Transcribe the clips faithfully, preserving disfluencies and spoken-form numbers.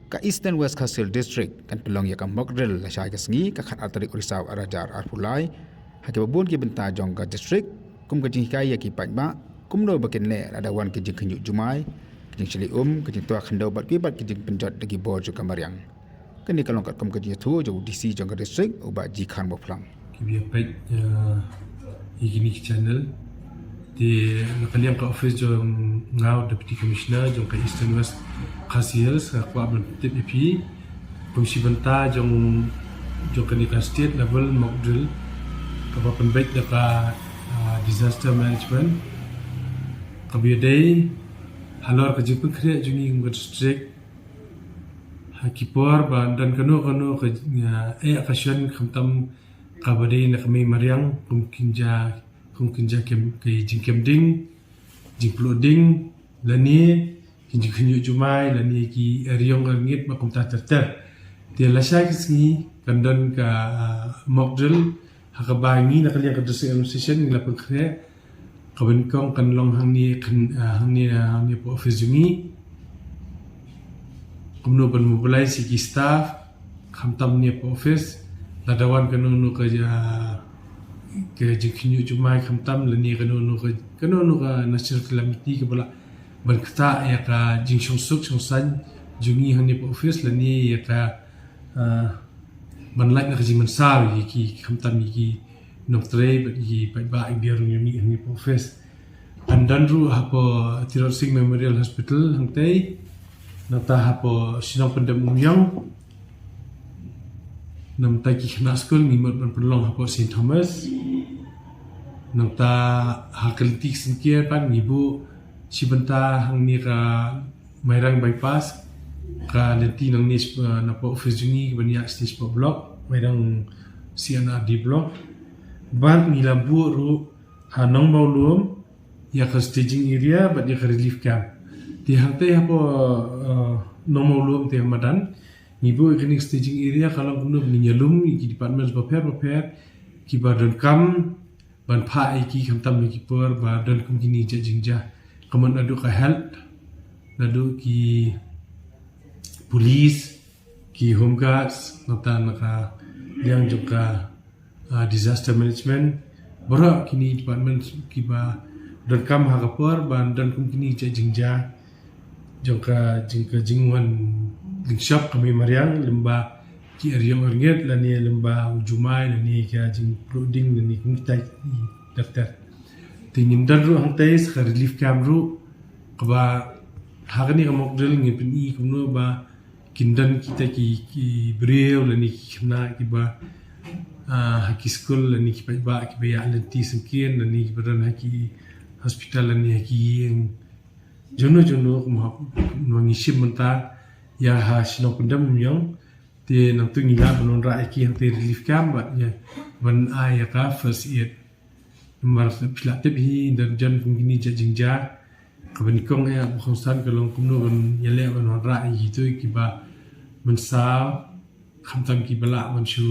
Ka Eastern West Khasi Hills District kan pynlong ïa ka mock drill lashai ka sngi, ka khatar tarik u Risaw arhajar arphew lai, ha kiba bun ki bynta jong ka district, kum ka jinghikai ïa ki paidbah kumno ba kin leh lada wan ka jingkhynñiuh jumai, ka jingshylli um, ka jingtwa khyndew bad kiwei pat ki jingpynjot da ki bor jong ka mariang. Kane ka long katkum ka jingïathuh jong u D C jong ka district, u Bah G. Khan Waplang. Ki bia peit, eh, ïa kine ki channel. Te na ka liang ka office jong nga u Deputy Commissioner jong ka Eastern West Khasi Hills, nga kwah ban tip ïa phi kum shi bynta jong, jong kane ka state level mock drill kaba pynbeit da ka, ah, disaster management, kaba ïadei halor ka jingpynkhreh jong ngi kum ka district ha ki por ba don kano kano ka, ah, eh, ka shon, khamtam kaba dei na ka mei mariang, kum kynja, kum kynja kem, ka jingkem ding, jingpluh ding, lane ki jingkhynñiuh jumai, lane ki eriong erngit bad kumta ter ter. Te lashai ka sngi kan don ka, ah, mock drill ha kaba ngi na ka liang ka district administration ngi la pynkhreh, kaba nyngkong kan long hangne kan, ah, hangne, ah, hangne hapoh office jong ngi. Kumno ban mobilize ïa ki staff, khamtam hangne hapoh office, lada wan kano kano ka, ah, ka jingkhynñiuh jumai, khamtam lane kano kano ka, kano kano ka natural calamity kaba lah ban ktah ïa ka jingshongsuk shongsaiñ jong ngi hangne hapoh office, lane ïa ka, ah, ban lait na ka jingmynsaw ïa ki, khamtam ïa ki nongtrei bad ïa ki paidbah kiba rung ïa ngi hangne hapoh office. Kan don ruh hapoh Tirot Sing Memorial Hospital hangtei, nangta hapoh shnong Pyndem Umïong, nangta ki khynnah skul ngi mut ban pynlong hapoh Saint Thomas, nangta ha ka lynti ka syngkien pat ngi buh shi bynta hangne ka Mairang Bypass, ka lynti nangne, eh, napoh office jong ngi kaba ïa stage four block, Mairang C and R D block. Bad ngi la buh ruh ha Nongmawlum ïa ka staging area bad ïa ka relief camp. Te hangtei hapoh, eh, Nongmawlum te ha madan ngi buh ïa kane ka staging area, ka long kumno ban ïalum ïa ki departments bapher bapher kiba donkam ban phah ïa ki, khamtam ha ki por ba don kum kine ki jait jingjia. Ka mut naduh ka health, naduh ki police, ki home guards, nangta na ka liang jong ka, ah, disaster management. Baroh kine department kiba donkam ha ka por ba don kum kine ki jait jingjia jong ka, jong ka jingwan lyngshop ka mei mariang, lyngba ki eriong erngit, lane lyngba u jumai, lane ka jingpluh ding, lane kum kita ter ter. Te ngim don ruh hangtei sa ka relief camp ruh, kaba ha kane ka mock drill ngin pyni kumno ba kin don kita ki, ki briew lane ki khynnah kiba, ah, ha ki skul lane ki paidbah kiba ïaid lynti syngkien lane kiba don ha ki hospital lane ha ki ïing jongno jongno, kum ha, kumba ngi shim mynta ïa ha shnong Pyndem Umïong. Te nangtu ngi lah ban wanrah ïa ki hangtei relief camp bad ïa ban ai ïa ka first aid. Namar phi lah tip hi, don jan kum kine ki jait jingjia, kaba nyngkong ïa ba kongsan ka long kumno ban ïaleh ban wanrah ïa kito kiba mynsaw, khamtam kiba lah ban shu,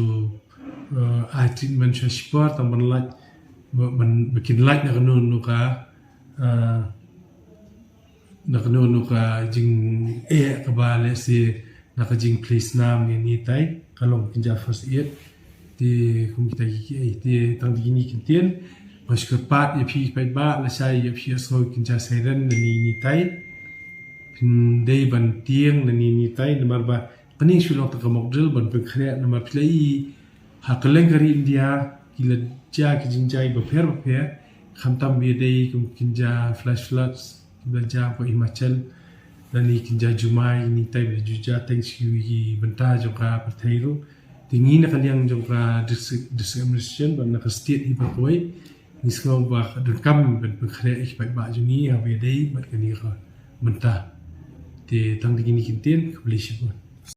eh, ai treatment sha shipor, tang ban lait, ban, ban kin lait na kano kano ka, eh, na kano kano ka jingeh kaba lehse na ka jingplie snam ïa ini tai, ka long kynja first aid. Te kum kita ki, ki, eh, te tang da kine ki ktien, nga shu kyrpad ïa phi paidbah, lashai ïa phi ïa sngew kynja siren na ini tai, phin dei ban tieng na ini tai, namar ba kane shu long tang ka mock drill ban pynkhreh, namar phi la i ha kylleng ka ri India ki la jia ki jingjia bapher bapher, khamtam ba ïadei kum kynja flash floods kiba la jia hapoh Himachal, lane kynja jumai ini tai ba la ju jia teng sha kiwei ki bynta jong ka pyrthei ruh. Te ngi na ka liang jong ka district, district administration bad na ka state hi baroh kawei, ngi sngew ba ka donkam ban pynkhreh ïa ki paidbah jong ngi haba ïadei bad kane ka bynta. Te tang da kine ki ktien, khublei shibun.